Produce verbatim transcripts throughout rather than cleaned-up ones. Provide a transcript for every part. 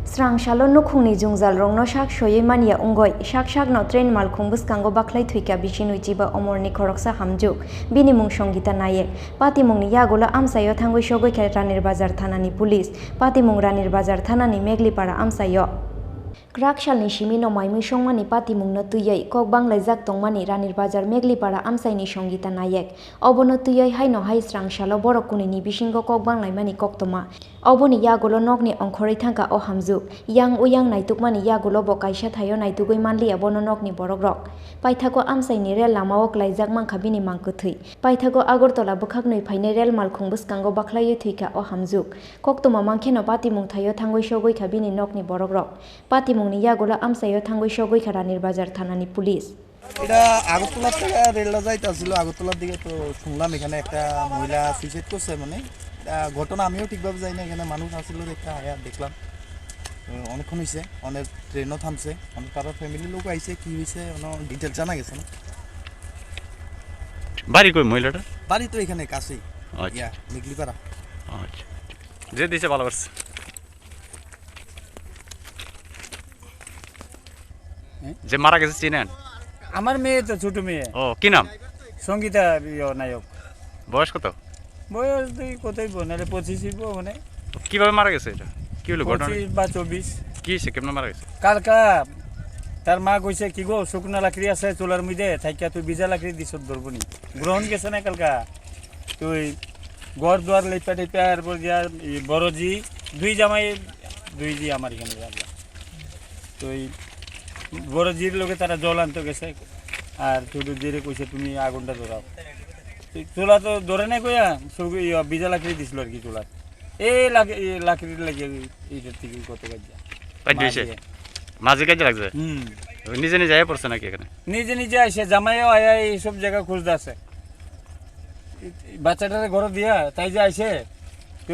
Srang salo nukhungni jwngjalrokno sak soiwi manya wngwi sak sakno train malkhung bwskango bakhlai thwikha bisinwi chiba omorni khoroksa hamjwk, bini mung Songita Nayek. Patimungni yagulo amchaio thangwi sogwi kha Ranir Bazar thanani police. Patimung Ranir Bazar thanani Meglipara amchaio. Kwrak salni simi no maimui songmani patimungno twiwi kok banglaijak tongmani Ranir Bazar Meglipara amchaini Songita Nayek. Obono twiwi haino hai srang salo borok kunini bisingo kok banglaimani koktwma. Oboni yagulo nokni ongkhorwi thangkha o hamjwk. Yang uyang naitukmani yagulo bo kaisa thaio naitugwi manliya bono nokni borokrok. Paithago amchaini rel lamao klaijak mankha bini mang kwthwi. Paithago Agartala bwkhaknwi phainai rel malkhung bwskango bakhlaiwi thwikha o hamjwk. Koktwma mankheno patimung thaio thangwi sogwi kha bini nokni borokrok. Patimungni yagulo amchaio thangwi sogwi kha Ranir Bazar thanani police. এটা আগরতলা থেকে রেলটা যাইতে আসছিল, আগরতলার দিকে। তো শুনলাম এখানে একটা মহিলা সুইসাইড করছে, মানে, আহ, ঘটনা আমিও ঠিকভাবে জানি না, এখানে মানুষ আসছিল দেখতে আয়া দেখলাম। আহ, অনেকক্ষণ হয়েছে, অনেক ট্রেনও থামছে, অনেক তারা ফ্যামিলির লোক আইছে, কি হয়েছে কোনো ডিটেলস জানা গেছে না। বাড়ি কই মহিলাটা? বাড়ি তো এখানে কাছেই। আচ্ছা। ইয়া, মিগলিপাড়া। আচ্ছা। যে দিছে ভালো করছে। হ্যাঁ? যে মারা গেছে চিনেন? আমার মেয়ে তো, ছোট মেয়ে। ও, কি নাম? সঙ্গীতা, ইয়ো, নায়ক। বয়স কত? বয়স তুই কতই বল, নাহলে পঁচিশ হইব মানে। কিভাবে মারা গেছে এটা? কি হলো ঘটনা? পঁচিশ বা চব্বিশ। কি হয়েছে? কেমনে মারা গেছে? কালকা তার মা কইছে, "কি গো, শুকনা লাকড়ি আছে চুলার মধ্যে, থাকিয়া তুই ভিজা লাকড়ি দিছ ধরবনি।" গ্রহণ গেছে না কালকা? তুই ঘর দুয়ার লেপা টেপা, এরপর দিয়া এই বড় জি, দুই জামাই, দুই জি আমার এখানে যাবে। তো এই বড় জির লগে তারা জল আনতে গেছে, আর ছোট জিরে কইছে, "তুমি আগুনটা ধরাও।" তো চুলা তো ধরে নাই কইয়া, সব ইয়া ভিজা লাকড়ি দিছিল আর কি চুলার। এই লাক-, এই লাকড়ির লাগে এই, এইটার থেকে কত কাজ যায়। কাজ হয়েছে? মাঝে কাজে লাগছে? হুম। ওই নিজে নিজে আয়া পড়ছে নাকি এখানে? নিজে নিজে আইসে, জামাইও আয়া এই সব জায়গা খুঁজতে আছে। এই, এই বাচ্চাটারে ঘরে দিয়া, তাই যে আইসে, তো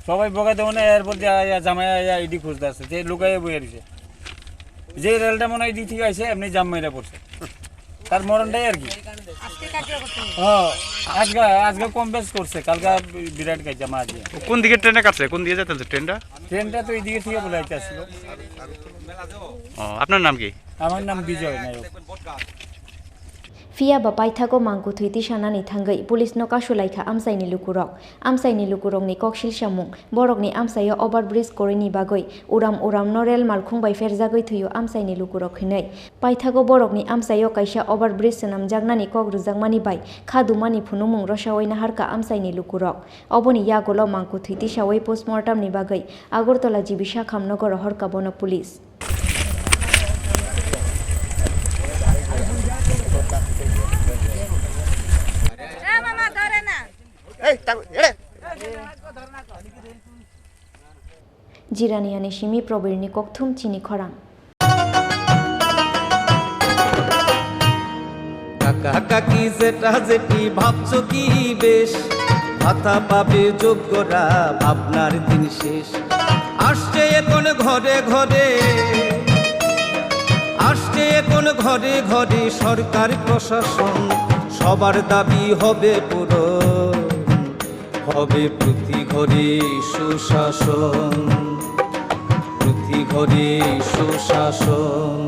সবাই বগাতে মনে হয় এয়ারপোর্ট দিয়ে আয়া, জামাই আয়া ইডি খুঁজতে আছে, যে লুকাইয়া বইয়া রইছে। যে রেলটা মনে হয় এদিক থেকে আইসে, এমনি জাম মাইরা পড়ছে। তার মরণটাই আর কি। ও, আজকে, আজকে কম বেশ করছে, কালকে বিরাট গাইজা মা দিয়ে। ও কোন দিকে ট্রেনে কাটছে? কোন দিকে যাইতেছে ট্রেনটা? ট্রেনটা তো এইদিকে থেকে বলে আইতে আসছিল। ও, আপনার নাম কি? আমার নাম বিজয় নায়ক। Phiya ba paithago mangkuthwi tisanani thangwi police no kasulaikha amchaini lukurok. Amchaini lukurokni koksil samung, borokni amchaio overbridge kwrwini bagwi uram uramno rel malkhung bai pherjagwi thwio amchaini lukurok hinwi. Paithago borokni amchaio kaisa overbridge swnamjaknani kok rwjakmani bai khadumani phunukmung rosawi naharkha amchaini lukurok. Oboni yagulo mangkuthwi tisawi postmortemni bagwi Agartala G B Sakham nogo rohorkha bono police. Jirani ani simi Probirni kokthum chini khorang. কাকা কাকি জেঠা জেঠি ভাবছো কি বেশ, ভাতা পাবে যোগ্যরা, ভাবনার দিন শেষ। আসছে এখন ঘরে ঘরে, আসছে এখন ঘরে ঘরে সরকার প্রশাসন, সবার দাবি হবে পূরণ। হবে প্রতি ঘরে সুশাসন, প্রতি ঘরে সুশাসন।